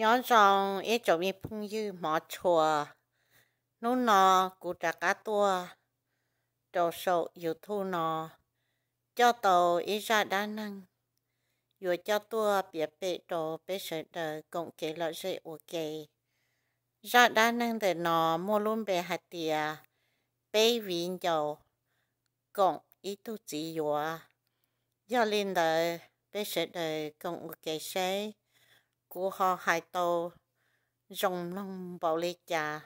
Nyob zoo ib tsoom me phooj ywg hmov tshua, hnub no kuv rov qab tuaj rau saum YouTube no coj tau ib zaj dab neeg yuav coj tuaj piav pem rau peb sawv daws koom kev lom zem ua ke. Zaj dab neeg ntawm no muaj lub npe hais tias peb viv ncaus koom ib tug txiv yuav. Yog li ntawd peb sawv daws koom ua ke seb kuv ho hais tau zoo mloog npaum li cas.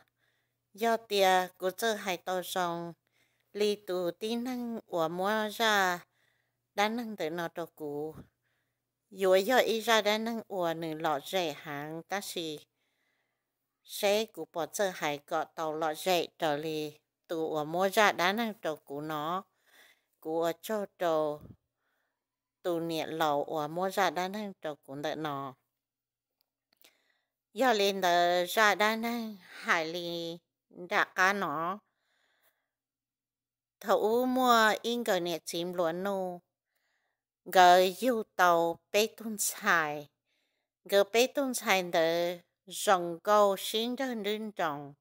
Yog tias kuv txawj hais tau zoo li tus tib neeg uas muab zaj dab neeg ntawm no rau kuv, yuav yog ib zaj dab neeg uas nws lom zem heev, tab sis seb kuv puas txawj hais kom tau lom zem raws li tus uas muab zaj dab neeg rau kuv no. Kuv ua tsaug rau tus niam laus uas muab zaj dab neeg rau kuv ntawm no. Yog li ntawd zaj dab neeg hais li nram qab no. Thaum ub muaj ib nkawm niam txiv nplua nuj, nkawd yug tau peb tug ntxhais. Nkawd peb tug ntxhais ntawd zoo nkauj sib nrawg nruj nroos.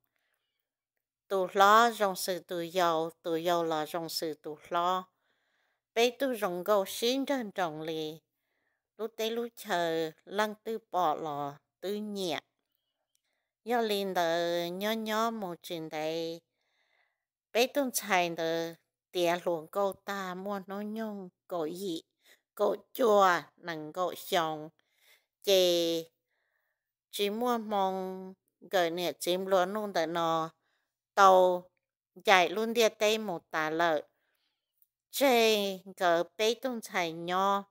Tus hlob zoo xws tus yau, tus yau los zoo xws tus hlob. Peb tug zoo nkauj sib nrawg nroos li, lub teb lub chaw leej twg pom los twb nyiam. Yog li ntawd nyob nyob mus tsis ntev, peb tug ntxhais ntawd tiav hluas nkauj tag muaj hnub nyoog kaum yim, kaum cuaj, nees nkaum xyoo, ces tsis muaj hmoo nkawm niam txiv nplua nuj ntawm no tau ncaim lub ntiaj teb mus tas lawm, tseg nkawd peb tug ntxhais nyob.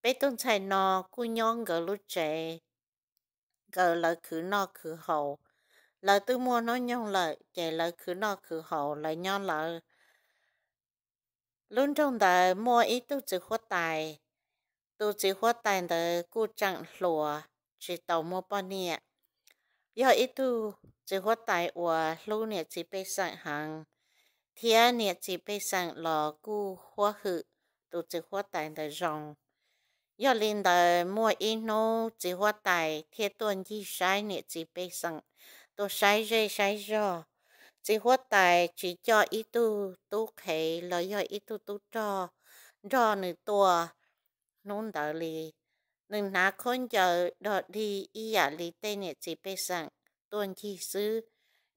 Peb tug ntxhais no kuj nyob nkawd lub tsev, nkawd lawv khwv noj khwv haus. Lawv twb muaj hnub nyoog lawm ces lawv khwv noj khwv haus lawv nyob lawv. Lub nroog ntawd muaj ib tug txiv huab tais. Tus txiv huab tais ntawd kuj tseem hluas, tsis tau muaj poj niam. Yog ib tug txiv huab tais uas hlub niam txiv pej xeem heev, thiab niam txiv pej xeem los kuj huab hwm tus txiv huab tais ntawd zoo. Yog li ntawd muaj ib hnub txiv huab tais thiaj tuaj ncig saib niam txiv pej xeem, tuaj saib zej saib zog. Txiv huab tais tsis coj ib tug tub qhev los yog ib tug tub rog nrog nws tuaj hnub ntawd li. Nws hnav khaub ncaws dog dig ib yam li tej niam txiv pej xeem tuaj ncig xwb.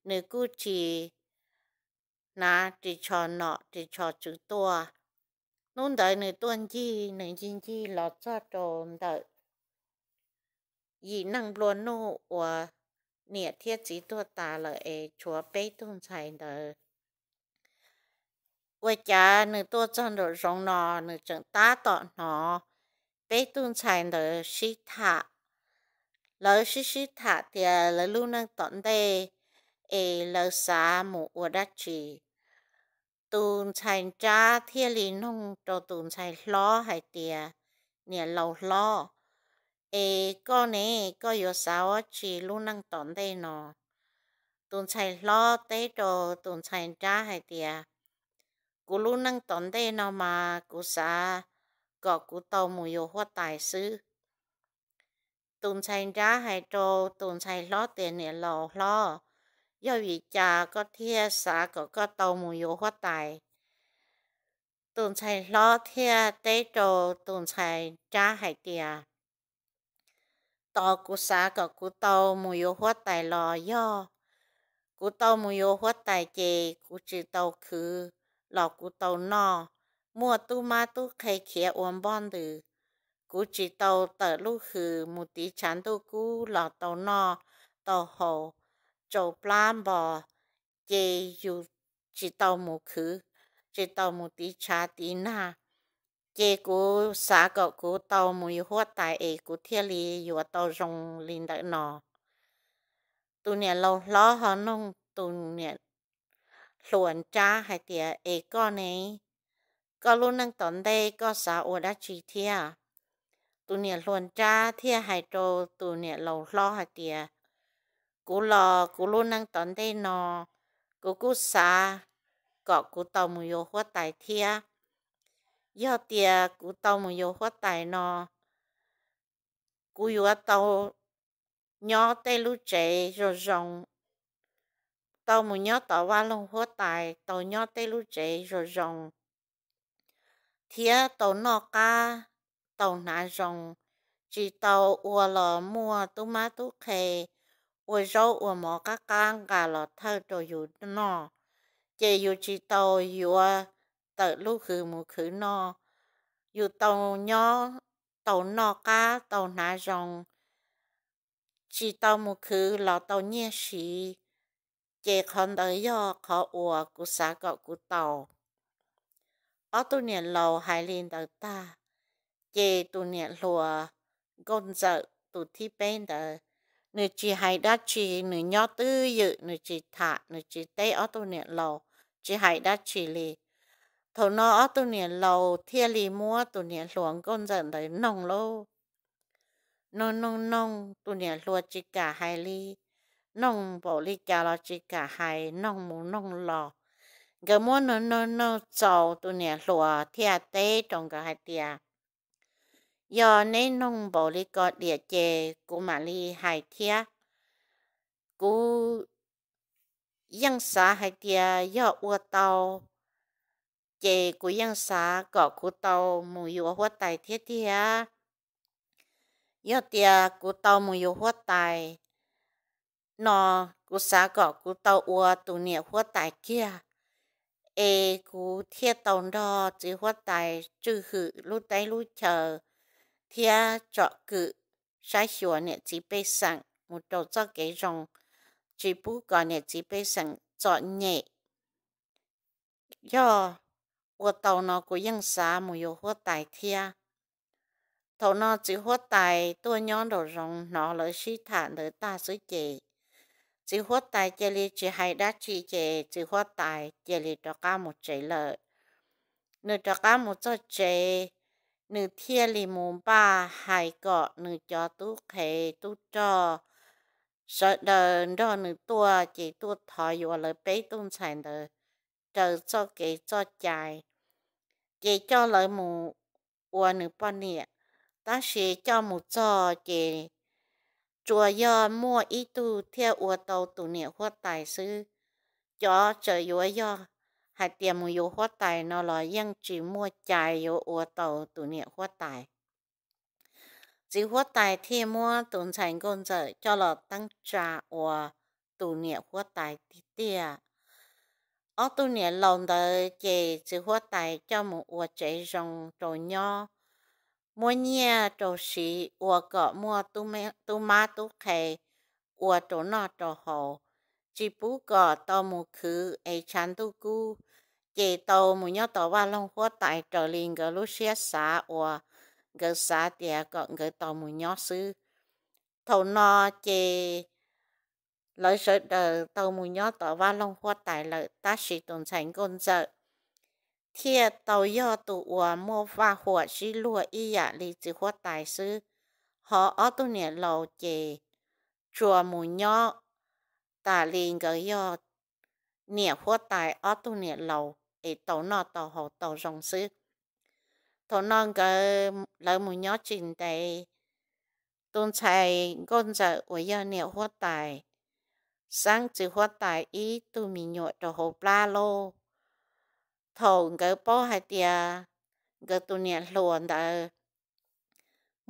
Nws kuj tsis hnav ris tsho nom ris tsho tswv tuaj. Hnub ntawd nws tuaj ncig, nws ncig ncig los txog rau ntawm yim neeg nplua nuj uas niam thiab txiv tuag tas lawm es tshuav peb tug ntxhais ntawd. Ua cas nws tuaj txog nraum zoov no, nws tseem tab tom hnov peb tug ntxhais ntawd sib tham. Lawv sib sib tham tias lawv lub neej tom ntej es lawv xav mus ua dab tsi. Tus ntxhais nrab thiaj li nug rau tus ntxhais hlob hais tias, niam laus hlob, es koj ne, koj yuav xav ua dab tsi lub neej tom ntej no? Tus ntxhais hlob teb rau tus ntxhais nrab hais tias, kuv lub neej tom ntej no mas kuv xav kom kuv tau mus yuav huab tais xwb. Tus ntxhais nrab hais rau tus ntxhais hlob tias, niam laus hlob, yog vim cas koj thiaj xav kom koj tau mus yuav huab tais? Tus ntxhais hlob thiaj teb rau tus ntxhais nrab hais tias, tos kuv xav kom kuv tau mus yuav huab tais los yog. Kuv tau mus yuav huab tais ces kuv tsis tau khwv los kuv tau noj, muaj tub mab tub qhe khiav ua npoj ntws. Kuv tsis tau tawm lub hws mus tiv tshav ntuj kub los tau noj tau haus, tsau plab npo, ces yus tsis tau mus khwv, tsis tau mus tiv tshav tiv nag. Ces kuv xav kom kuv tau mus yuav huab tais es kuv thiaj li yuav tau zoo li ntawm no. Tus niam laus hlob ho nug tus niam hluas nrab hais tias, es koj ne, koj lub neej tom ntej koj xav ua dab tsi thiab? Tus niam hluas nrab thiaj hais rau tus niam laus hlob hais tias, kuv los kuv lub neej tom ntej no, kuv kuj xav kom kuv tau mus yuav huab tais thiab. Yog tias kuv tau mus yuav huab tais no, kuv yuav tau nyob tej lub tsev zoo zoo, tau mus nyob tom vaj loog huab tais, tau nyob tej lub tsev zoo zoo, thiab tau noj qab, tau hnav zoo, tsis tau ua los muaj tub mab tub qhe ua zaub ua mov qab qab nqa los thawj rau yus noj, ces yus tsis tau yuav tawm lub hws mus khwv noj. Yus tau nyob, tau noj qab, tau hnav zoo, tsis tau mus khwv los tau nyiaj siv, ces qhov ntawd yog qhov uas kuv xav kom kuv tau. Ob tug niam laus hais li ntawd tag, ces tus niam hluas nkauj ntxawm tus thib peb ntawd, nws tsis hais dab tsi, nws nyob twj ywm, nws tsis tham, nws tsis teb ob tug niam laus, tsis hais dab tsi li. Thaum no ob tug niam laus thiaj li muab tus niam hluas nkauj ntxawm ntawd noog lauj. Noog noog noog, tus niam hluas tsis kam hais li, noog npaum li cas los tsis kam hais, noog mus noog los. Nkawd muab noog noog noog txaus, tus niam hluas thiaj teb rau nkawd hais tias, yog neb noog npaum li ko diam ces kuv mam li hais thiab. Kuv yeej xav hais tias yog ua tau, ces kuv yeej xav kom kuv tau mus yuav huab tais thiab tiag. Yog tias kuv tau mus yuav huab tais no, kuv xav kom kuv tau ua tus niam huab tais kiag, es kuv thiaj tau nrog txiv huab tais tswj hwm lub teb lub chaw thiab tsom kwm saib xyuas niam txiv pej xeem mus rau txoj kev zoo, tsis pub kom niam txiv pej xeem txom nyem. Yog ua tau no kuv yeej xav mus yuav huab tais thiab. Thaum no txiv huab tais tuaj nyob nraum zoov hnov lawv sib tham ntawd tag xwb ces txiv huab tais cia li tsis hais dab tsi ces txiv huab tais cia li rov qab mus tsev lawm. Nws rov qab mus txog tsev, nws thiaj li mus npaj hais kom nws cov tub qhe tub rog sawv daws nrog nws tuaj, ces tuaj thov yuav lawv peb tug ntxhais ntawd raws txoj kev txoj cai, ces coj lawv mus ua nws poj niam. Tab sis coj mus txog ces tsuas yog muaj ib tug thiaj ua tau tus niam huab tais xwb. Cov tseem yuav yog hais tias mus yuav huab tais no los yeej tsis muaj cai yuav ua tau tus niam huab tais. Txiv huab tais thiaj muab tus ntxhais nkauj ntxawm coj los teeb tsa ua tus niam huab tais tiag tiag. Ob tug niam laus ntawd ces txiv huab tais coj mus ua tsev zoo rau nyob, muab nyiaj rau siv ua kom muaj tub mab tub qhe ua rau noj rau haus, tsis pub kom tau mus khwv es tshav ntuj kub, ces tau mus nyob tom vaj loog huab tais raws li nkawd lub siab xav uas nkawd xav tias kom nkawd tau mus nyob xwb. Thaum no ces lawv sawv daws tau mus nyob tom vaj loog huab tais lawm, tab sis tus ntxhais nkauj ntxawm thiaj tau yog tus uas muaj vaj huam sib luag ib yam li txiv huab tais xwb. Ho ob tug niam laus ces tsuas mus nyob tas li nkawd yog niam huab tais ob tug niam laus es tau noj tau haus tau zoo xwb. Thaum no nkawd, lawv mus nyob tsis ntev, tus ntxhais nkauj ntxawm uas yog niam huab tais xeeb txiv huab tais ib tug me nyuam rau hauv plab lauj. Thaum nkawd paub hais tias nkawd tus niam hluas ntawd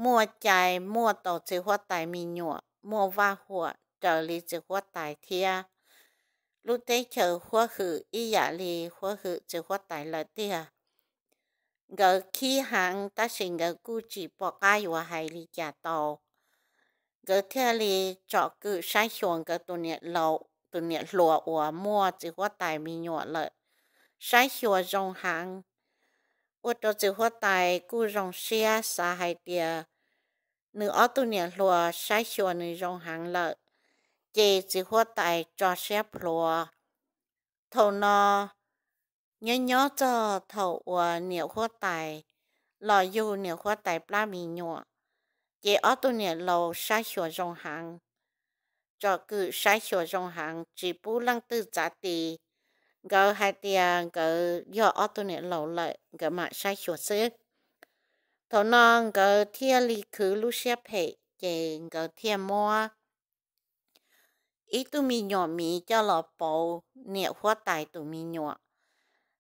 muaj cai muaj tau txiv huab tais me nyuam, muaj vaj huam raws li txiv huab tais thiab lub teb chaws huab hwm ib yam li huab hwm txiv huab tais lawm tiag, nkawd khib heev tab sis nkawd kuj tsis pom qab yuav hais li cas tau. Nkawd thiaj li tsom kwm saib xyuas nkawd tus niam hluas uas muaj txiv huab tais me nyuam lawm, saib xyuas zoo heev, ua rau txiv huab tais kuj zoo siab xav hais tias nws ob tug niam hluas saib xyuas nws zoo heev lawm, ces txiv huab tais tso siab plhuav. Thaum no nyob nyob txog thaum uas niam huab tais los yug niam huab tais plab me nyuam, ces ob tug niam laus saib xyuas zoo heev, tsom kwm saib xyuas zoo heev, tsis pub leej twg txav ti. Nkawd hais tias nkawd yog ob tug niam laus lawm, nkawd mam saib xyuas xwb. Thaum no nkawd thiaj li khwv lub siab phem, ces nkawd thiaj muab ib tug me nyuam miv coj los pauv niam huab tais tus me nyuam.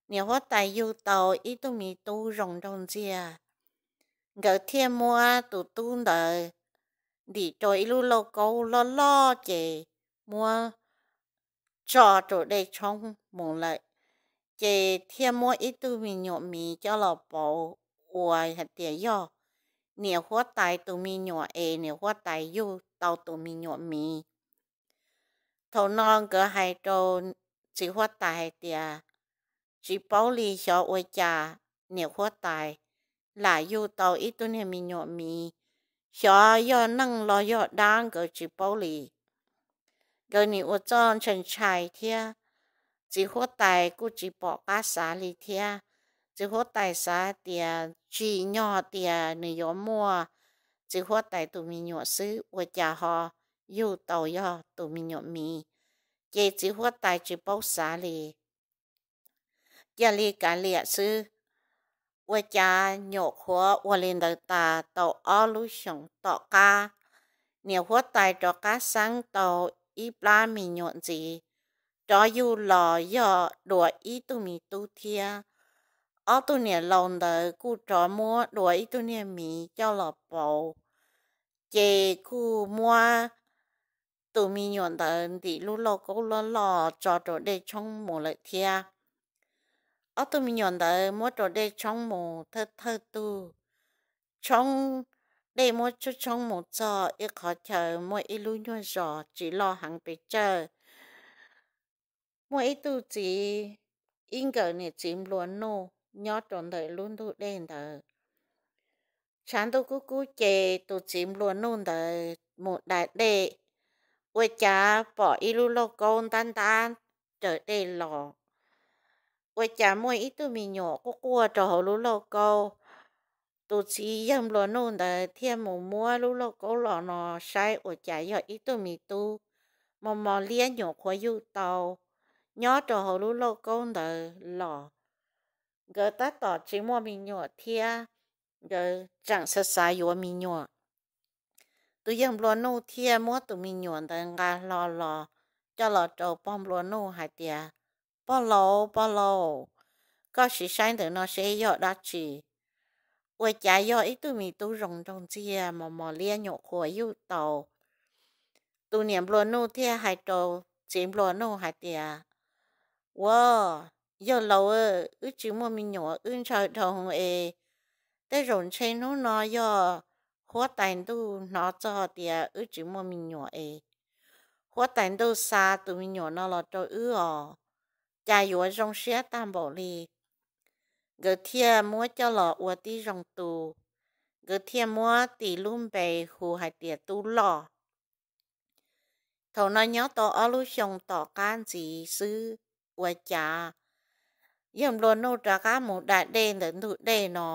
Niam huab tais yug tau ib tug me tub zoo nraug ntxiag, nkawd thiaj muab tus tub ntawd ntim rau ib lub lauj kaub loj loj ces muab tso rau dej tshoob mus lawm. Ces thiaj muab ib tug me nyuam miv coj los pauv ua hais tias yog niam huab tais tus me nyuam es niam huab tais yug tau tus me nyuam miv. Thaum no nkawd hais rau txiv huab tais hais tias, tsis paub li, xyov ua cas niam huab tais lam yug tau ib tug niag me nyuam miv, xyov yog neeg los yog dab nkawd tsis paub li. Nkawd nim ua txuj ntshai ntshai thiab txiv huab tais kuj tsis pom qab xav li thiab. Txiv huab tais xav tias tsim nyog tias nws yuav muaj txiv huab tais tus me nyuam xwb ua cas ho yug tau yog tus me nyuam miv. Ces txiv huab tais tsis paub xav li, cia li kav liam xwb. Ua cas nyuam qhuav ua li ntawd tas tau ob lub xyoos tom qab, niam huab tais rov qab xeeb tau ib plab me nyuam ntxiv, rov yug los yog dua ib tug me tub thiab. Ob tug niam laus ntawd kuj rov muab dua ib tug niag miv coj los pauv, ces kuj muab tus me nyuam ntawd ntim lub lauj kaub loj loj tso rau dej tshoob mus lawm thiab. Ob tug me nyuam ntawd muab rau dej tshoob mus thawj thawj tug, tshoob, dej muab tshoob tshoob mus txog ib qhov chaw muaj ib lub nyuag zos tsis loj heev pes tsawg. Muaj ib tug txiv, ib nkawm niam txiv nplua nuj nyob rau ntawm lub ntug dej ntawd. Tshav ntuj kub kub ces tus txiv nplua nuj ntawd mus da dej, ua cas pom ib lub lauj kaub ntab ntab raws dej los. Ua cas muaj ib tug me nyuam quaj quaj rau hauv lub lauj kaub. Tus txiv yawg nplua nuj ntawd thiaj mus muab lub lauj kaub los no saib ua cas yog ib tug me tub mos mos liab nyuam qhuav yug tau nyob rau hauv lub lauj kaub ntawd los. Nkawd tab tom tsis muaj me nyuam thiab, nkawd tseem xav xav yuav me nyuam. Tus yawg nplua nuj thiaj muab tus me nyuam ntawd nqa hlo los coj los rau pog nplua nuj hais tias, pog laus, pog laus, koj sim saib ntawm no seb yog dab tsi. Ua cas yog ib tug me tub zoo nraug ntxiag mos mos liab nyuam qhuav yug tau. Tus niam nplua nuj thiaj hais rau txiv nplua nuj hais tias, ua, yawg laus, wb tsis muaj me nyuam, wb ntshaw dhau es tej zaum ntshe hnub no yog huab tais ntuj hnov txog tias wb tsis muaj me nyuam es huab tais ntuj xa tus me nyuam no los rau wb os, cas yuav zoo siab tag npaum li. Nkawd thiaj muab coj los ua tib zoo tu, nkawd thiaj muab tis lub npe hu hais tias Tub Loj. Thaum no nyob tau ob lub xyoo tom qab ntxiv xwb, ua cas yawg nplua nuj rov qab mus da dej ntawm ntug dej no,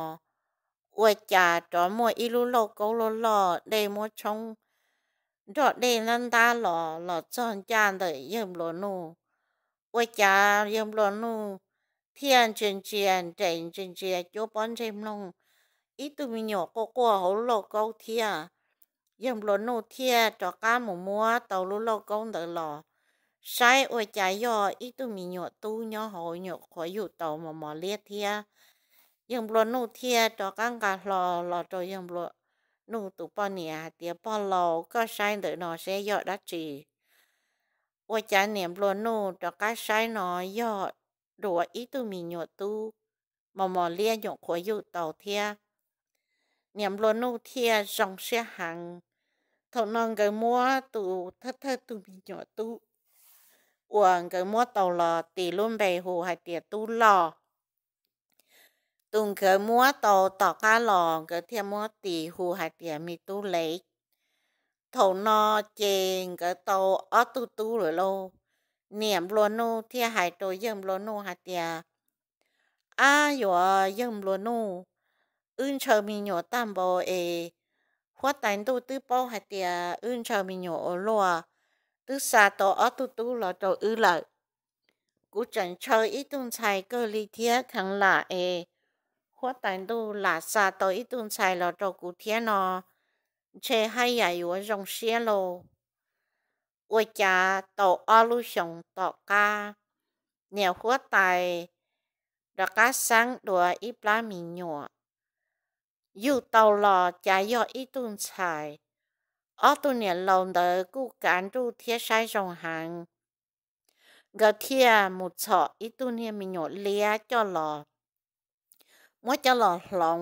ua cas rov muaj ib lub lauj kaub loj loj dej muab tshoob nrog dej ntab ntab los, los txog ncaj ntawm yawg nplua nuj. Ua cas yawg nplua nuj thiaj ntsia ntsia nres ntsia ntsia cuab pob ntseg mloog ib tug me nyuam quaj quaj hauv lub lauj kaub thiab. Yawg nplua nuj thiaj rov qab mus muab tau lub lauj kaub ntawd los saib ua cas yog ib tug me nyuam tub nyob hauv nyuam qhuav yug tau mos mos liab thiab. Yawg nplua nuj thiaj rov qab nqa hlo los rau yawg nplua nuj tus poj niam hais tias, pog laus, koj saib ntawm no seb yog dab tsi. Ua cas niam nplua nuj rov qab saib no yog dua ib tug me nyuam tub mos mos liab nyuam qhuav yug tau thiab. Niam nplua nuj thiaj zoo siab heev. Thaum no nkawd muab tus thawj thawj tus me nyuam tub uas nkawd muab tau los tis lub npe hu hais tias Tub Loj. Tus nkawd muab tau tom qab los nkawd thiaj muab tis hu hais tias me tub Lev. Thaum no ces nkawd tau ob tug tub lawm lauj. Niam nplua nuj thiaj hais rau yawg nplua nuj hais tias, ab, yuav yawg nplua nuj, wb ntshaw me nyuam tag npaum es huab tais ntuj twb paub hais tias wb ntshaw me nyuam ua luaj, twb xa tau ob tug tub los rau wb lawm. Kuv tseem ntshaw ib tug ntxhais kawg li thiab kheev lam es huab tais ntuj lam xa tau ib tug ntxhais los rau kuv thiab no, ntshe haj yam yuav zoo siab lauj. Ua cas tau ob lub xyoos tom qab, niam huab tais rov qab xeeb dua ib plab me nyuam. Yug tau los cas yog ib tug ntxhais. Ob tug niam laus ntawd kuj kav nruj thiab saib zoo heev, nkawd thiaj mus txhom ib tug niag me nyuam liab coj los, muab coj los hloov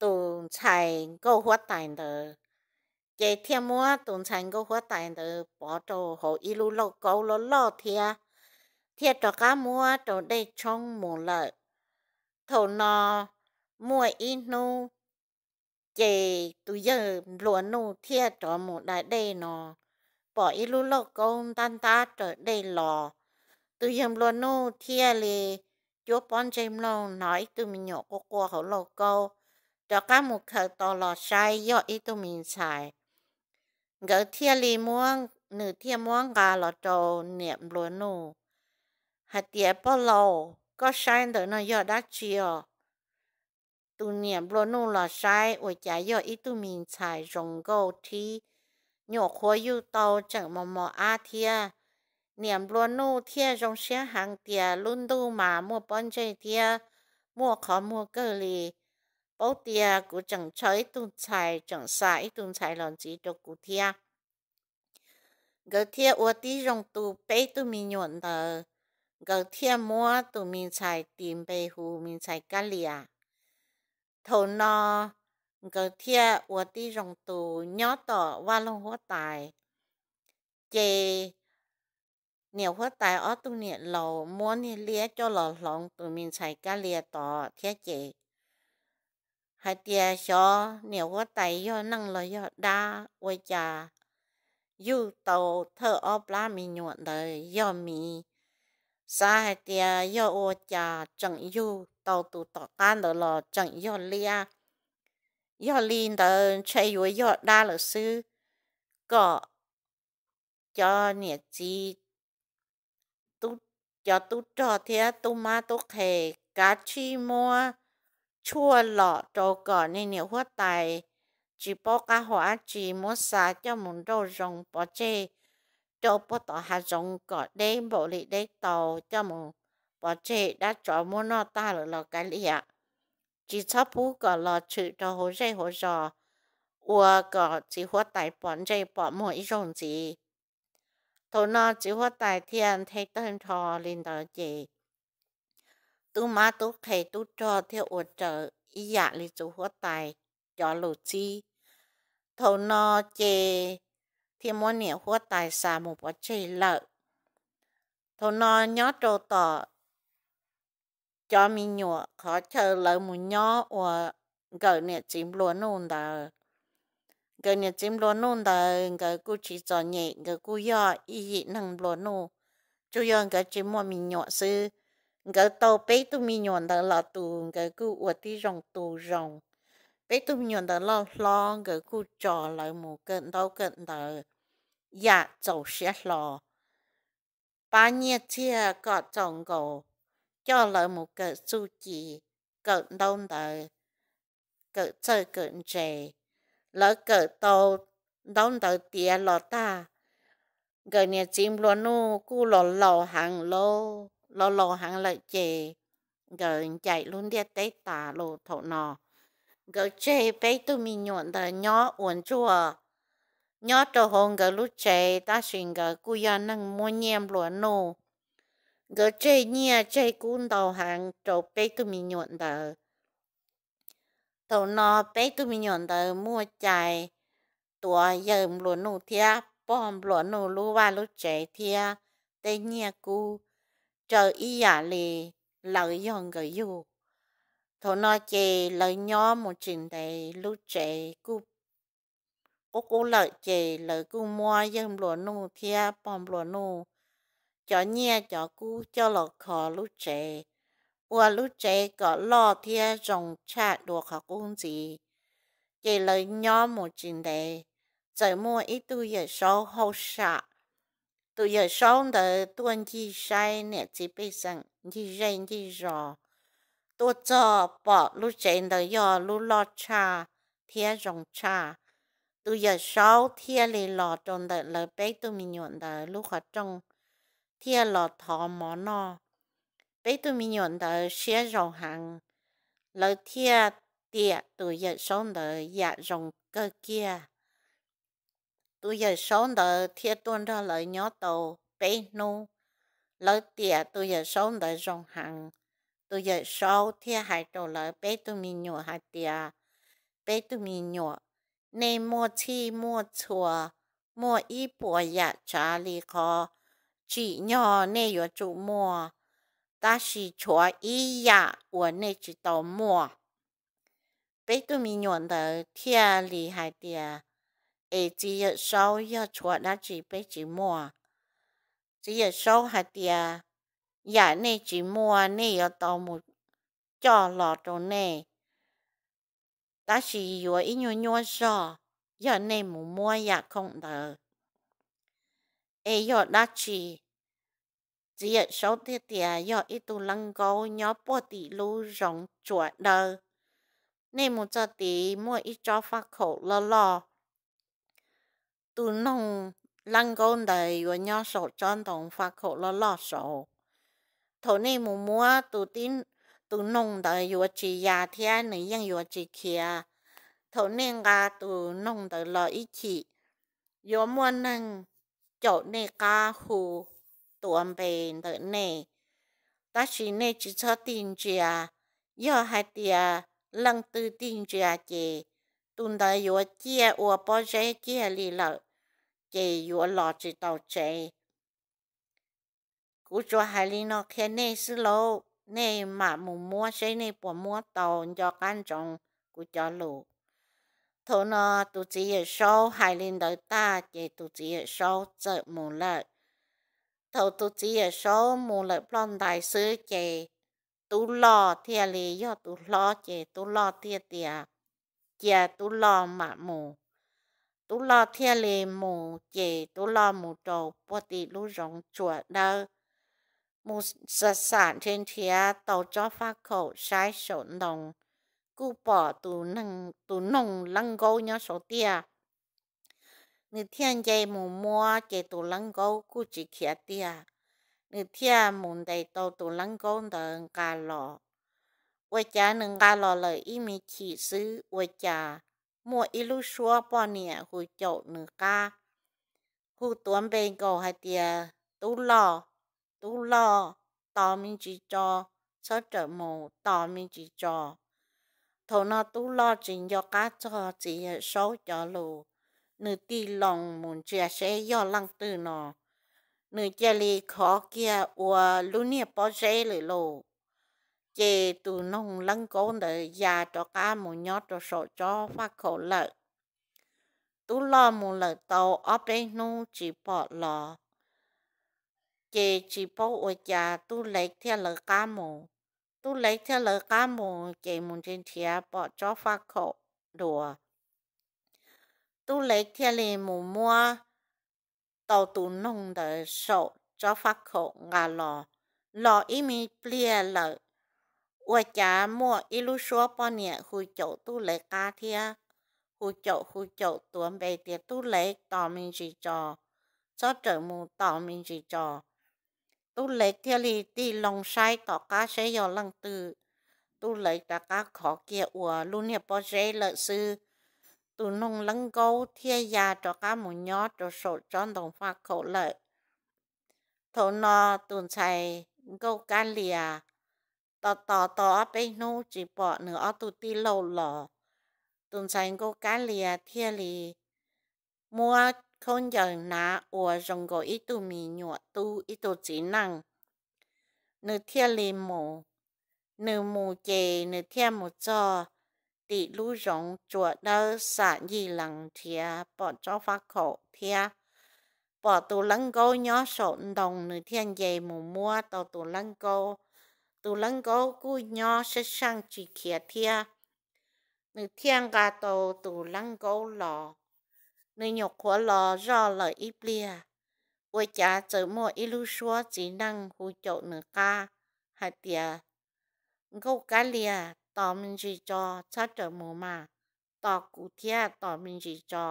tus ntxhais nkauj huab tais ntawd. Ces thiaj muab tus ntxhais nkauj huab tais ntawd pov rau hauv ib lub lauj kaub loj loj thiab, thiaj rov qab muab rau dej tshoob mus lawm. Thaum no muaj ib hnub, ces tus yawg nplua nuj thiaj rov mus da dej no, pom ib lub lauj kaub ntab ntab raws dej los. Tus yawg nplua nuj thiaj li cuab pob ntseg mloog hnov ib tug me nyuam quaj quaj hauv lauj kaub, rov qab mus khaws tau los saib yog ib tug me ntxhais. Nkawd thiaj li muab, nws thiaj muab nqa los rau niam nplua nuj hais tias, Pog laus, koj saib ntawm no yog dab tsi os? Tus niam nplua nuj los saib ua cas yog ib tug me ntxhais zoo nkauj thib, nyuam qhuav yug tau tseem mos mos ab thiab. Niam nplua nuj thiaj zoo siab heev tias, Lub ntuj mas muaj pob ntseg thiab muaj qhov muag kawg li. Paub tias kuv tseem ntshaw ib tug ntxhais, tseem xa ib tug ntxhais los ntxiv rau kuv thiab. Nkawd thiaj ua tib zoo tu peb tug me nyuam ntawd, nkawd thiaj muab tus me ntxhais tis npe hu me ntxhais Kab Lias. Thaum no nkawd thiaj ua tib zoo tu nyob tom Vaj Loog huab tais. Ces niam huab tais ob tug niam laus muab niag liab coj los hloov tus me ntxhais Kab Lias tod thiab ces hais tias, Xyov niam huab tais yog neeg los yog dab, ua cas yug tau thawj ob plab me nyuam ntawd yog miv. Xav hais tias yog ua cas tseem yug tau tus tom qab ntawd los tseem yog liab. Yog li ntawd ntshe yuav yog dab lawm xwb, kom cov niam txiv, cov tub rog thiab tub mab tub qhe kav tsij muab tshuaj lom rau kom niag niam huab tais tsis paub qab hau dab tsi, muab xa coj mus nrauj zoo pov tseg rau puag tom hav zoov kom deb npaum li deb tau, coj mus pov tseg, dab tsov muab noj tag lawm los kav liam, tsis txhob pub kom los tshwm rau hauv zej hauv zos, ua kom txiv huab tais pom ntsej pom muag ib zaug ntxiv. Thaum no txiv huab tais thiaj nthe tawg nrho li ntawd ces tub mab tub qhe tub rog thiaj ua raws ib yam li txiv huab tais cov lus txib. Thaum no ces thiaj muab niam huab tais xa mus pov tseg lawm. Thaum no nyob rau tom cov me nyuam qhov chaw lawv mus nyob ua nkawm niam txiv nplua nuj ntawd. Nkawm niam txiv nplua nuj ntawd nkawd kuj tsis txom nyem, nkawd kuj yog ib yim neeg nplua nuj, tsuas yog nkawd tsis muaj me nyuam xwb. Nkawd tau peb tug me nyuam ntawd los tu, nkawd kuj ua tib zoo tu zoo. Peb tug me nyuam ntawd loj hlob, nkawd kuj tso lawv mus kawm ntaub kawm ntawv yam txaus siab hlo, pab nyiaj txiag kom txaus nkaus, coj lawv mus kawm txuj ci, kawm ntaub ntawv, kawm txawj kawm ntse. Lawv kawm tau ntaub ntawv tiav los tag, nkawm niam txiv nplua nuj kuj los laus heev, los laus heev lawm ces nkawd ncaim lub ntiaj teb tas los thaum no. Nkawd tseg peb tug me nyuam ntawd nyob ua ntsuag nyob rau hauv nkawd lub tsev, tab sis nkawd kuj yog neeg muaj nyiaj nplua nuj. Nkawd tseg nyiaj tseg kub ntau heev rau peb tug me nyuam ntawd. Thaum no peb tug me nyuam ntawd muaj cai tuav yawg nplua nuj thiab pog nplua nuj lub vaj lub tsev thiab tej nyiaj kub raws ib yam li lawv yog nkawd yug. Thaum no ces lawv nyob mus tsis ntev lub tsev kuj qub qub lawm ces lawv kuj muab yawg nplua nuj thiab pog nplua nuj cov nyiaj cov kub coj los kho lub tsev, ua lub tsev kom loj thiab zoo tshaj dua qhov qub ntxiv. Ces lawv nyob mus tsis ntev, txawm muaj ib tug yawm saub hauj sam. Tus yawm saub ntawd tuaj ncig saib niam txiv pej xeem ncig zej ncig zos, tuaj txog pom lub tsev ntawd yog lub loj tshaj thiab zoo tshaj. Tus yawm saub thiaj li los rau ntawm lawv peb tug me nyuam ntawd lub qhov rooj thiaj los thov mov noj. Peb tug me nyuam ntawd siab zoo heev, lawv thiaj tiam tus yawm saub ntawd yam zoo kawg kiag. Tus yawm saub ntawd thiaj tuaj nrog lawv nyob tau peb hnub. Lawv tiam tus yawm saub ntawd zoo heev, tus yawm saub thiaj hais rau lawv peb tug me nyuam hais tias, peb tug me nyuam, nej muaj txhij muaj txhua, muaj ib puas yam tsav li qhov tsim nyog nej yuav tsum muaj, tab sis tshuav ib yam uas nej tsis tau muaj. Peb tug me nyuam ntawd thiaj li hais tias, es txiv yawm saub, yog tshuav dab tsi peb tsis muaj? Txiv yawm saub hais tias, yam nej tsis muaj nej yuav tau mus coj los rau nej, tab sis yuav ib nyuag nyuaj zog yog nej mus muab yam khoom ntawd. Es yog dab tsi? Txiv yawm saub thiaj tias, yog ib tug leej nkaub nyob puag tim lub zoov tsuas dawb. Nej mus txog tid muaj ib tsob faj khaum loj loj. Tus noog leej nkaub ntawd yuav nyob saum tsob ntoo faj khaum loj loj saud. Thaum nej mus muab tus noog ntawd yuav tsis ya thiab nws yeej yuav tsis khiav. Thaum nej nqa tus noog ntawd los ib chim, yuav muaj neeg caum nej qab hu tuav npe ntawm nej, tab sis nej tsis txhob tig ntsia. Yog hais tias leej twg tig ntsia ces tus ntawd yuav ciaj ua pob zeb kiag li lawm, ces yuav los tsis tau tsev. Kuv tsuas hais li no qhia nej xwb lauj, nej mam mus muab seb nej puas muab tau, nco qab ntsoov kuv cov lus. Thaum no tus txiv yawm saub hais li ntawd tag ces tus txiv yawm saub txawm mus lawm. Thaum tus txiv yawm saub mus lawm ploj ntais xwb ces tub loj thiaj li yog tus hlob ces tub loj thiaj tias, cia tub loj mam mus. Tub loj thiaj li mus ces tub loj mus rau puag tim lub zoov tsuas dawb, mus xam xam nrhiav nrhiav tau tsob faj khaum saib saum ntoo, kuj pom tus noog leej nkaub nyob saud tiag. Nws thiaj nce mus muab ces tus leej nkaub kuj tsis khiav tiag. Nws thiaj mus ntes tau tus leej nkaub ntawd nqa los. Ua cas nws nqa los lawm ib me chim xwb ua cas muaj ib lub suab poj niam hu caum nws qab, hu tuav npe nkaus hais tias, tub loj, tub loj, tos me ntsis tso, txhob rawm mus, tos me ntsis tso. Thaum no tub loj tsis nco qab txog txiv yawm saub cov lus, nws tig loo mus ntsia seb yog leej twg no, nws cia li khov kiag ua lub niag pob zeb lawm lauj. Ces tus noog leej nkaub ntawd ya rov qab mus nyob rau saum tsob faj khaum lawm. Tub loj mus lawm tau ob peb hnub tsis pom los, ces tsis paub ua cas tub lev thiaj lawv qab mus. Tub lev thiaj lawv qab mus ces mus nrhiav nrhiav pom tsob faj khaum dua. Tub lev thiaj li mus muab tau tus noog ntawd saum tsob faj khaum nqa los. Los ib me pliag lawm, ua cas muaj ib lub suab poj niam hu caum tub lev qab thiab, hu caum hu caum tuav npe tias, tub lev, tos me ntsis tso, txhob rawm mus, tos me ntsis tso. Tub lev thiaj li tig loo saib tom qab seb yog leej twg. Tub lev rov qab khov kiag ua lub niag pob zeb lawm xwb. Tus noog leej nkaub thiaj ya rov qab mus nyob rau saum tsob ntoo faj khaum lawm. Thaum no tus ntxhais Nkauj Kab Lias tos tos tau ob peb hnub tsis pom nws ob tug tij laug los, tus ntxhais Nkauj Kab Lias thiaj li muab khaub ncaws hnav ua zoo nkaus ib tug me nyuam tub ib tug txiv neej. Nws thiaj li mus. Nws mus ces nws thiaj mus txog tim lub zoov tsuas dawb xam ncig lees nrhiav pom tsob faj khaum thiab pom tus leej nkaub nyob saum ntoo, nws thiaj nce mus muab tau tus leej nkaub. Tus leej nkaub kuj nyob sab seej tsis khiav thiab. Nws thiaj nqa tau tus leej nkaub los. Nws nyuam qhuav los zoj lawm ib pliag, ua cas txawm muaj ib lub suab txiv neej hu caum nws qab hais tias, Nkauj Kab Lias, tos me ntsis tso, txhob rawm mus mas, tos kuv thiab, tos me ntsis tso.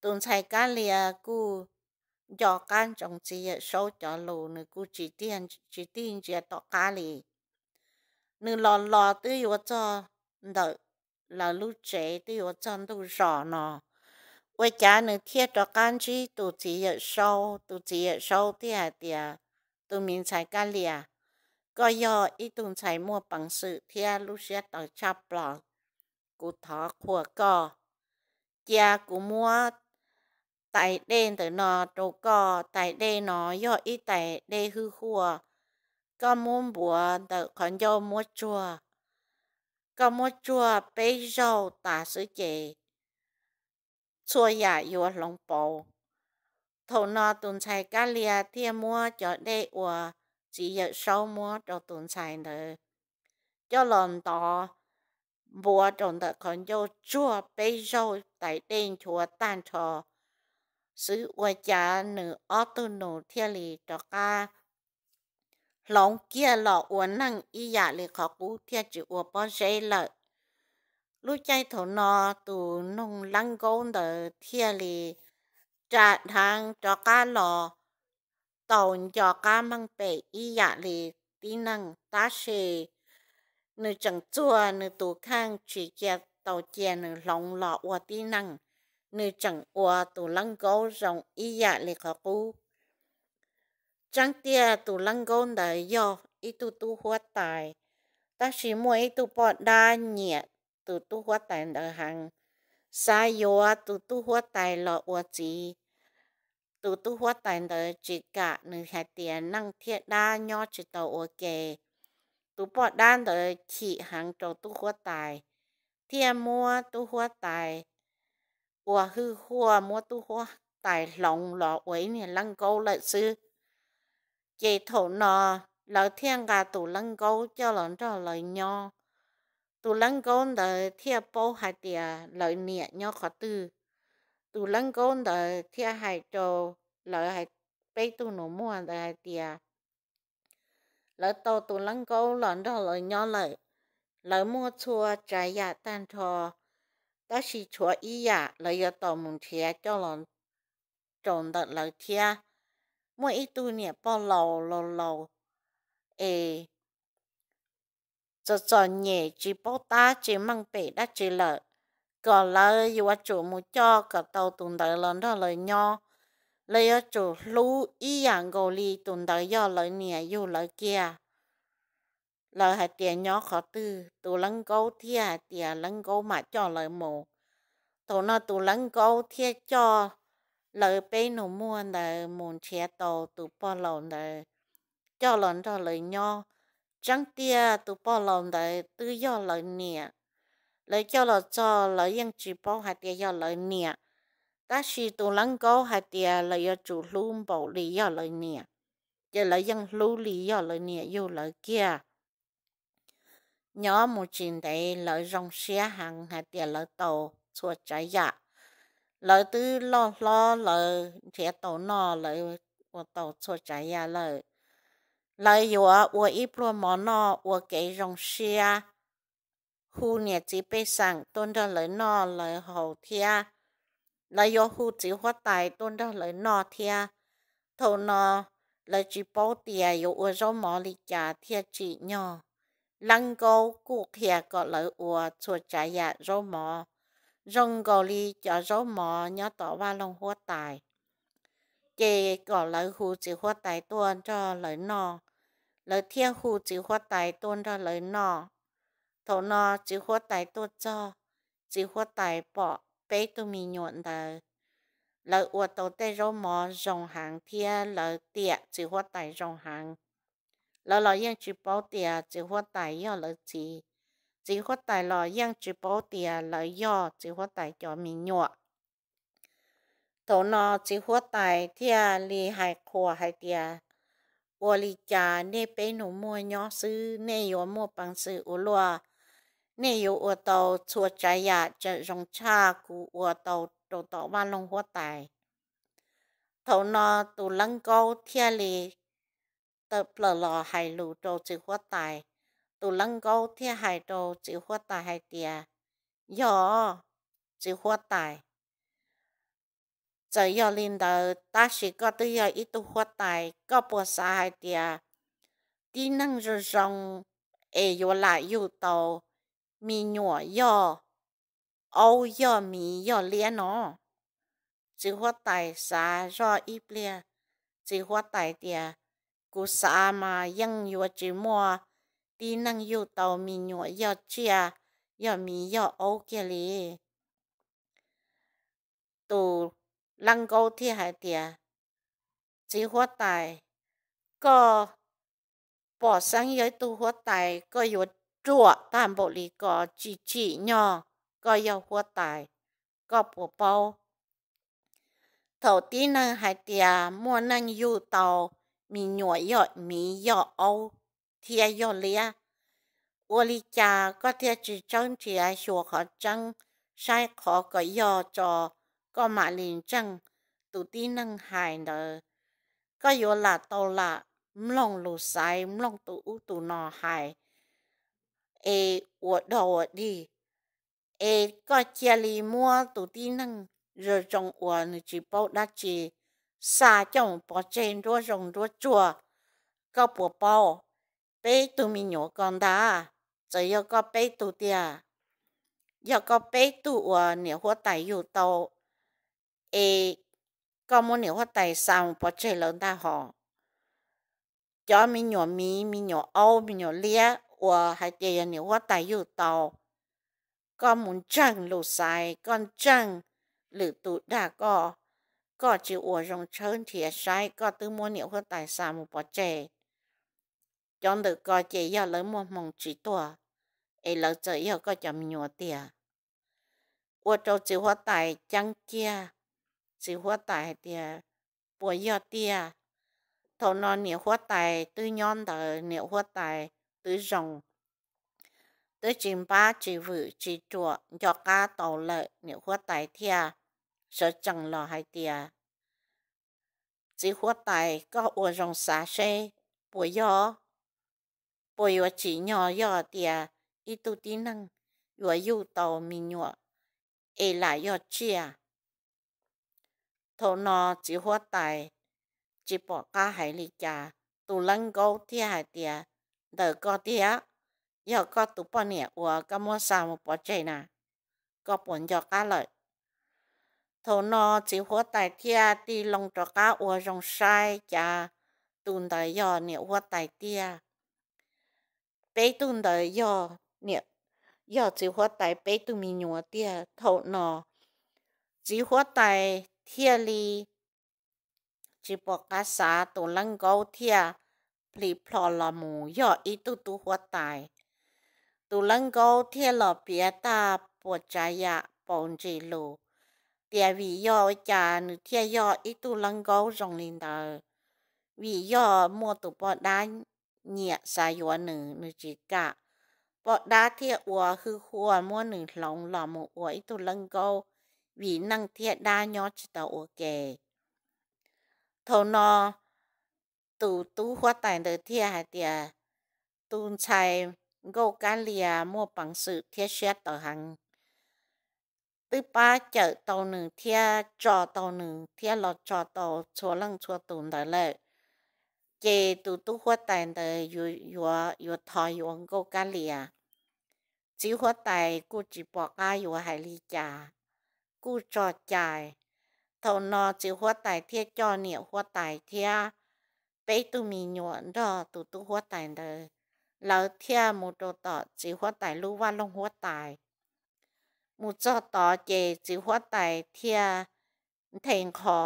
Tus ntxhais Kab Lia kuj nco qab ntsoov txiv Yawm Saub cov lus, nws kuj tsis tig ntsia tom qab li. Nws los los twb yuav txog ntawm lawv lub tsev, twb yuav txog ntuj zos no, ua cas nws thiaj rov qab ntsib tus txiv Yawm Saub. Tus txiv Yawm Saub thiaj hais tias, Tus me ntxhais Kab Lia, koj yog ib tug ntxhais muaj peev xwm thiab lub siab tawv tshaj plaws. Kuv thov qhuas koj, cia kuv muab tais dej ntawm no rau koj. Tais dej no yog ib tais dej hwj huaj, koj muab npuav ntawm qhov ncauj muab tsuag, koj muab tsuag peb zaug tas xwb ces txhua yam yuav hloov pauv. Thaum no tus ntxhais Kab Lia thiaj muab cov dej uas txiv Yawm Saub muab rau tus ntxhais ntawd coj los ntov npuav rau ntawm qhov ncauj tsuag peb zaug, tais dej nchuav tag nrho xwb, ua cas nws ob tug nus thiaj li rov qab hloov kiag los ua neeg ib yam li qhov qub, thiaj tsis ua pob zeb lawm. Lub caij thaum no tus noog Leeb Nkaub ntawd thiaj li ras dheev rov qab los tau nco qab meej pem ib yam li tib neeg, tab sis nws tseem txuag nws tus kheej tsis cia tau cia nws hloov los ua tib neeg, nws tseem ua tus Leeb Nkaub zoo ib yam li qhov qub. Tseeb tiag tus Leeb Nkaub ntawd yog ib tug tub huab tais, tab sis muaj ib tug poj dab nyiam tus tub huab tais ntawd heev, xav yuav tus tub huab tais los ua txiv. Tus tub huab tais ntawd tsis kam, nws hais tias neeg thiab dab nyob tsis tau ua ke. Tus poj dab ntawd chim heev rau tub huab tais, thiaj muab tub huab tais ua hwj huaj, muab tub huab tais hloov los ua ib niag Leeb Nkaub lawm xwb. Ces thaum no lawv thiaj nqa tus Leeb Nkaub coj los nrog lawv nyob. Tus Leeb Nkaub ntawd thiaj paub hais tias lawv niam nyob qhov twg. Tus Leeb Nkaub ntawd thiaj hais rau lawv, peb tug nus muag ntawd hais tias lawv tau tus Leeb Nkaub los nrog lawv nyob lawm, lawv muaj txhua tsav yam tag nrho, tab sis tshuav ib yam lawv yuav tau mus nrhiav coj los rau ntawm lawv thiab. Muaj ib tug niam pog laus laus laus es txom txom nyem tsis paub tab tsis meej pem dab tsi lawm, kom lawv yuav tsum mus coj kom tau tus ntawd los nrog lawv nyob. Lawv yuav tsum hlub ib yam nkaus li tus ntawd yog lawv niam yug lawv kiag. Lawv hais tias nyob qhov twg, tus Leeb Nkaub thiaj hais tias Leeb Nkaub mam coj lawv mus. Thaum no tus Leeb Nkaub thiaj coj lawv peb nus muag ntawd mus nrhiav tau tus pog laus ntawd coj los nrog lawv nyob. Tseeb tiag tus pog laus ntawd twb yog lawv niam. Lawv coj los txog lawv yeej tsis paub hais tias yog lawv niam, tab sis tus Leeb Nkaub hais tias lawv yuav tsum hlub npaum li yog lawv niam, ces lawv yeej hlub li yog lawv niam yug lawv kiag. Nyob mus tsis ntev lawv zoo siab heev hais tias lawv tau txhua tsav yam. Lawv twb loj hlob, lawv nrhiav tau noj, lawv ua tau txhua tsav yam lawm. Lawv yuav ua ib pluag mov noj ua kev zoo siab, hu niam txiv pej xeem tuaj nrog lawv noj lawv haus thiab. Lawv yuav hu txiv huab tais tuaj nrog lawv noj thiab. Thaum no lawv tsis paub tias yuav ua zaub mov li cas thiaj tsim nyog. Leeb Nkaub kuj qhia kom lawv ua txhua tsav yam zaub mov zoo nkaus li cov zaub mov nyob tom vaj loog huab tais, ces kom lawv hu txiv huab tais tuaj nrog lawv noj. Lawv thiaj hu txiv huab tais tuaj nrog lawv noj. Thaum no txiv huab tais tuaj txog, txiv huab tais pom peb tug me nyuam ntawd, lawv ua tau tej zaub mov zoo heev thiab lawv tiam txiv huab tais zoo heev. Lawv los yeej tsis paub tias txiv huab tais yog lawv txiv. Txiv huab tais los yeej tsis paub tias lawv yog txiv huab tais cov me nyuam. Thaum no txiv huab tais thiaj li hais qhuas hais tias, ua li cas nej peb nus muag nyob xwb nej yuav muaj peev xwm ua luaj, nej yuav ua tau txhua tsav yam tseem zoo tshaj kuv ua tau rau tom vaj loog huab tais. Thaum no tus Leeb Nkaub thiaj li tawm plaws los hais lus rau txiv huab tais. Tus Leeb Nkaub thiaj hais rau txiv huab tais hais tias, yog, txiv huab tais, Txawm yog li ntawd tab sis koj twb yog ib tug huab tais, koj puas xav hais tias tib neeg zoo zoo es yuav lam yug tau me nyuam yog aub, yog miv, yog liab no? Txiv huab tais xav zoj ib pliag, txiv huab tais tias, Kuv xav mas yeej yuav tsis muaj tib neeg yug tau me nyuam yog tsiaj, yog miv, yog aub kiag li. Tus leej nkaub thiaj hais tias, Txiv huab tais, koj pom xeeb yog ib tug huab tais, koj yuav ruam tag npaum li ko, tsis tsim nyog koj yog huab tais, koj puas paub? Thaum tib neeg hais tias muaj neeg yug tau me nyuam yog miv, yog aub thiab yog liab, ua li cas koj thiaj tsis tshawb nrhiav xyuas qhov tseeb, saib qhov kom yog tso, koj mam li ntseeg tus tib neeg hais ntawd? Koj yuav lam tau lam mloog lus xaiv, mloog tus ub tus no hais es ua dog ua dig, es koj cia li muab tus tib neeg zoo zoo uas nws tsis paub dab tsi xa coj mus pov tseg nruab zoov nruab tsuag. Koj puas paub? Peb tug me nyuam ko ntag, txawm yog koj peb tug tiag, yog koj peb tug uas niam huab tais yug tau, es koj muab niam huab tais xa mus pov tseg lawm ntag hos. Cov me nyuam miv, me nyuam aub, me nyuam liab uas hais tias yog niam huab tais yug tau, koj mus ntseeg lus xaiv, koj ntseeg lwm tus dag koj, koj tsis ua zoo tshawb nrhiav saib, koj twb muab niam huab tais xa mus pov tseg. Cov ntawm ko ces yog lawv muaj hmoo tsis tuag, es lawv txawm yog koj cov me nyuam tiag. Ua rau txiv huab tais ceeb kiag, txiv huab tais hais tias, Puas yog tiag? Thaum no niam huab tais twb nyob ntawd, niam huab tais twb zoo, twb tsis npab tsis vwm tsis ruam, nco qab tau lawm, niam huab tais thiaj sawv tsees los hais tias, Txiv huab tais, koj ua zoo xav seb puas yog, puas yuav tsim nyog yog tias ib tug tib neeg yuav yug tau me nyuam es lam yog tsiaj? Thaum no txiv huab tais tsis pom qab hais li cas, tus leej nkaub thiaj hais tias, Ntawm koj tiag, yog koj tus poj niam uas koj muab xa mus pov tseg na, koj puas nco qab lawm? Thaum no txiv huab tais thiaj tig loo rov qab ua zoo saib cas tus ntawd yog niam huab tais tiag. Peb tug ntawd yog, yog txiv huab tais peb tug me nyuam tiag. Thaum no txiv huab tais thiaj li tsis pom qab xav, tus leej nkaub thiaj plis plho los mus yog ib tug tub huab tais. Tus leej nkaub thiaj los piav tag puas tsav yam paus ntsis lus tias vim yog ua cas nws thiaj yog ib tug leej nkaub zoo li ntawd, vim yog muaj tus poj dab nyiam xav yuav nws, nws tsis kam. Poj dab thiaj ua hwj huaj muab nws hloov los mus ua ib tug leej nkaub, vim neej thiab dab nyob tsis tau ua ke. Thaum no tus tub huab tais ntawd thiaj hais tias, Tus ntxhais nkauj kab lias muaj peev xwm thiab siab tawv heev, twb pab cawm tau nws thiab tso tau nws thiab los tso tau txhua leej txhua tus ntawd lawm. Ces tus tub huab tais ntawd yuav, yuav thov yuav nkauj kab lias. Txiv huab tais kuj tsis pom qab yuav hais li cas, kuj tso cai. Thaum no txiv huab tais thiaj coj niam huab tais thiab peb tug me nyuam nrog tus tub huab tais ntawd, lawv thiaj mus rau tom txiv huab tais lub vaj loog huab tais. Mus txog tod ces txiv huab tais thiaj nthe nqho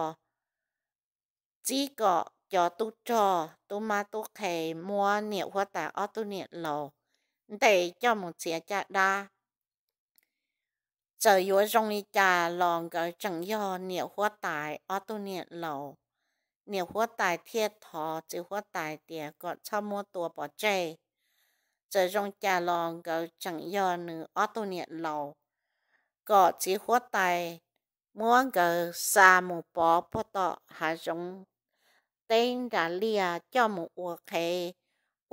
txib kom cov tub rog tub mab tub qhe muab niam huab tais ob tug niam laus ntes coj mus txiav caj dab. Txawm yuav zoo li cas los nkawd tseem yog niam huab tais ob tug niam laus. Niam huab tais thiaj thov txiv huab tais tias kom txhob muab tua pov tseg. Txawm zoo cas los nkawd tseem yog nws ob tug niam laus, kom txiv huab tais muab nkawd xa mus pov puag tom hav zoov teb nram liaj coj mus ua qhev,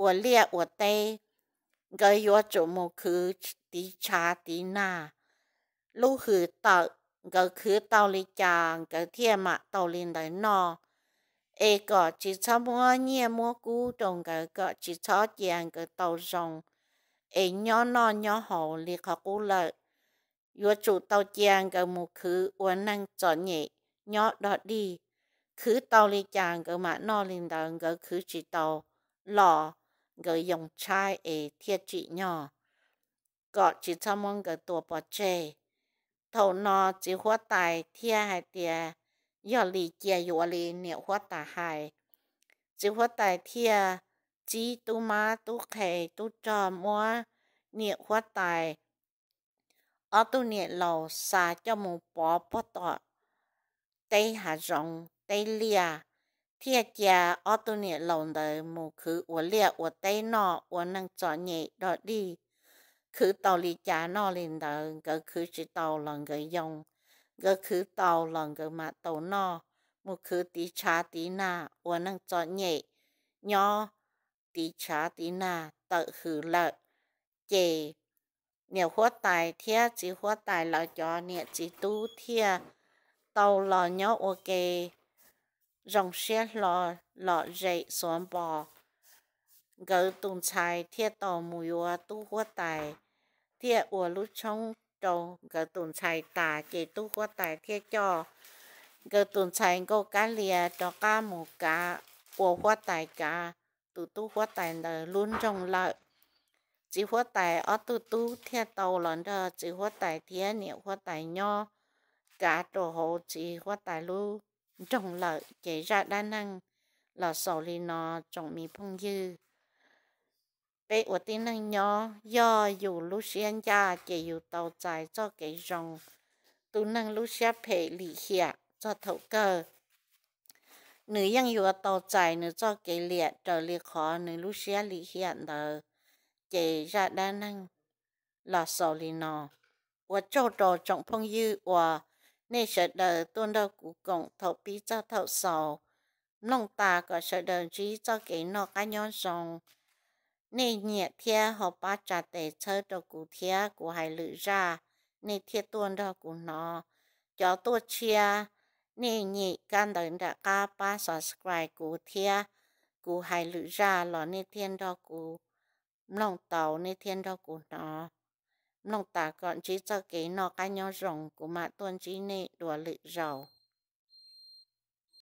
ua liaj ua teb. Nkawd yuav tsum mus khwv tiv tshav tiv nag, lub hws tawm, nkawd khwv tau li cas nkawd thiaj mam tau li ntawd noj. Es kom tsis txhob muab nyiaj muab kub rau nkawd, kom tsis txhob cia nkawd tau zoo, es nyob noj nyob haus li qhov qub lawm. Yuav tsum tau cia nkawd mus khwv ua neej txom nyem nyob dog dig. Khwv tau li cas nkawd mam noj li ntawd, nkawd khwv tsis tau los nkawd yoo tshaib es thiaj tsim nyog, kom tsis txhob muab nkawd tua pov tseg. Thaum no txiv huab tais thiaj hais tias, yog li cia yuav li niam huab tais hais. Txiv huab tais thiaj txib tub mab tub qhe tub rog muab niam huab tais ob tug niam laus xa coj mus pov pog tom teb hav zoov teb liaj, thiaj cia ob tug niam laus ntawd mus khwv ua liaj ua teb noj ua neej txom nyem dog dig. Khwv tau li cas noj li ntawd, nkawd khwv tsis tau los nkawd yoo, nkawd khwv tau los nkawd mam tau noj. Mus khwv tiv tshav tiv nag ua neej txom nyem nyob tiv tshav tiv nag tawm hws lawm. Ces niam huab tais thiab txiv huab tais lawv cov niam txiv tub thiaj tau los nyob ua ke zoo siab hlo lom zem xuav npo. Nkawd tus ntxhais thiaj tau mus yuav tub huab tais, thiaj ua lub tshoob rau nkawd tus ntxhais tas ces tub huab tais thiaj coj nkawd tus ntxhais Nkauj Kab Lia rov qab mus kav, ua huab tais kav tus tub huab tais ntawd lub nroog lawm. Txiv huab tais ob tug tub thiaj tau los nrog txiv huab tais thiab niam huab tais nyob kav rau hauv txiv huab tais lub nroog lawm. Ces zaj dab neeg los xaus li no tsoom me phooj ywg. Peb ua tib neeg nyob yog yus lub siab ncaj ces yus tau txais txoj kev zoo. Tus neeg lub siab phem lim hiam txog thaum kawg nws yeej yuav tau txais nws txoj kev liam raws li qhov nws lub siab lim hiam ntawd. Ces zaj dab neeg los xaus li no. Ua tsaug rau tsoom phooj ywg uas nej sawv daws tuaj nrog kuv koom thaum pib txog thaum xaus. Mloog tas kom sawv daws ntsib txoj kev noj qab nyob zoo. Nej nyiam thiab ho pab tsa tes txhawb rau kuv thiab kuv hais lwm zaj nej thiaj tuaj nrog kuv hnov. Cov tuaj tshiab, nej nyem kab ntawv nram qab pab subscribe kuv thiab kuv hais lwm zaj los nej thiaj nrog kuv mloog tau, nej thiaj nrog kuv hnov. Mloog tas kom ntsib txoj kev noj qab nyob zoo, kuv mam tuaj ntsib nej dua lwm zaus.